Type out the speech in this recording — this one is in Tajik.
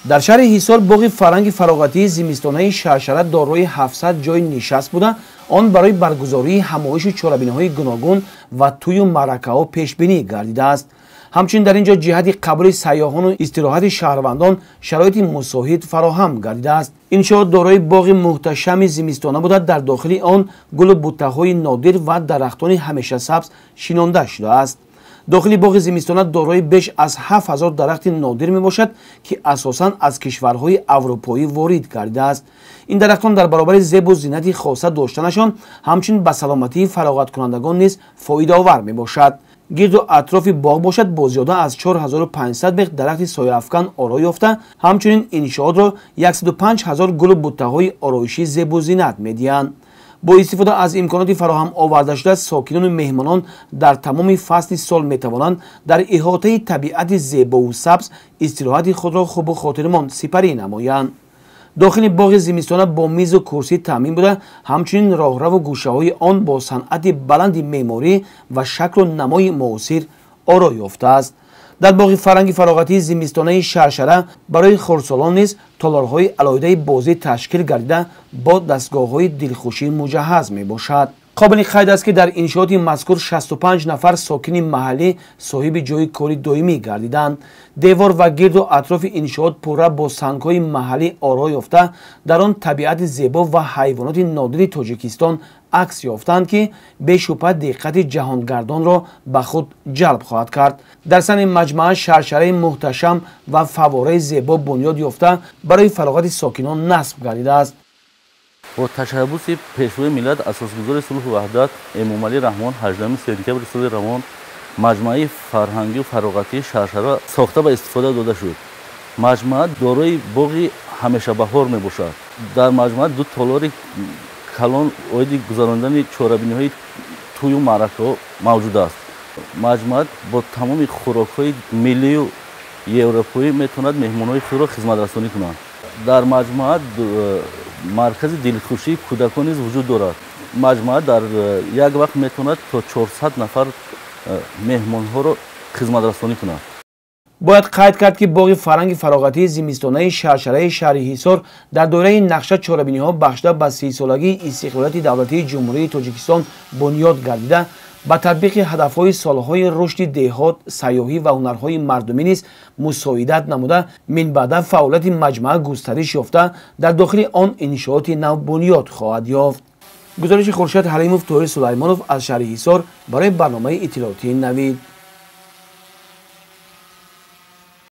Дар шаҳри Ҳисор боғи фарҳанги фароғатии зимистонаи Шаршара дорои 700 ҷойи нишаст буда, он барои баргузории ҳамоишу чорабиниҳои гуногун ва тӯю маъракаҳо пешбинӣ гардидааст. Ҳамчунин дар ин ҷо ҷиҳати қабули сайёҳону истироҳати шаҳрвандон шароити мусоид фароҳам гардидааст. Иншоот дорои боғи муҳташами зимистона буда, дар дохили он гулу буттаҳои нодир ва дарахтони ҳамешасабз шинонда шудааст. Дохили боғи зимистона дорои беш аз 7000 дарахти нодир мебошад, ки асосан аз кишварҳои аврупоӣ ворид гардидааст. Ин дарахтон дар баробари зебу зинати хоса доштанашон ҳамчунин ба саломатии фароғаткунандагон низ фоидаовар мебошад. Гирду атрофи боғ бошад бо зиёда аз 4500 бех дарахти сояафкан оро ёфта, ҳамчунин иншоотро 105 000 гулу буттаҳои ороишӣ зебу зинат медиҳанд. Бо истифода аз имконоти фароҳам овардашуда, сокинону меҳмонон дар тамоми фасли сол метавонанд дар иҳотаи табиати зебову сабз истироҳати худро хубу хотирмон сипарӣ намоянд. Дохили боғи зимистона бо мизу курсӣ таъмин буда, ҳамчунин роҳраву гӯшаҳои он бо санъати баланди меъморӣ ва шаклу намои муосир оро ёфтааст. Дар боғи фарҳанги фароғатии зимистонаи Шаршара барои хурдсолон низ толорҳои алоҳидаи бозӣ ташкил гардида, бо дастгоҳҳои дилхушӣ муҷаҳҳаз мебошад. Қобили қайд аст, ки дар иншооти мазкур 65 нафар сокини маҳаллӣ соҳиби ҷойи кори доимӣ гардиданд. Девор ва гирду атрофи иншоот пурра бо сангҳои маҳаллӣ оро ёфта, дар он табиати зебо ва ҳайвоноти нодири Тоҷикистон акс ёфтанд, ки бешубҳа диққати ҷаҳонгардонро ба худ ҷалб хоҳад кард. Дар сани маҷмаа шаршараи муҳташам ва фаввораи зебо бунёд ёфта, барои фароғати сокинон насб гардидааст. Бо ташаббуси Пешвои миллат, асосгузори сулҳу ваҳдат Эмомалӣ Раҳмон 18 сентябри соли равон маҷмӯаи фарҳангию фароғатии Шаршара сохта ба истифода дода шуд. Маҷмӯа дорои боғи ҳамешабаҳор мебошад. Дар маҷмӯа ду толори калон оиди гузарондани чорабиниҳои тӯю маъракаҳо мавҷуд аст. Маҷмӯа бо тамоми хӯрокҳои миллию европоӣ метавонад меҳмонҳои худро хизматрасонӣ кунанд. Дар маҷмӯа маркази дилхушии кӯдакон низ вуҷуд дорад. Маҷмӯа дар як вақт метавонад то 400 нафар меҳмонҳоро хизматрасонӣ кунад. Бояд қайд кард, ки боғи фарҳанги фароғатии зимистонаи Шаршараи шаҳри Ҳисор дар доираи нақша чорабиниҳо бахшида ба 30-солагии истиқлолияти давлатии Ҷумҳурии Тоҷикистон бунёд гардида, ба татбиқи ҳадафҳои солҳои рушди деҳот, сайёҳӣ ва ҳунарҳои мардумӣ низ мусоидат намуда, минбаъда фаъолияти маҷмӯа густариш ёфта, дар дохили он иншооти нав бунёд хоҳад ёфт. Гузориши Хуршед Ҳалимов, Тоҳир Сулаймонов аз шаҳри Ҳисор барои барномаи иттилоотии Навид.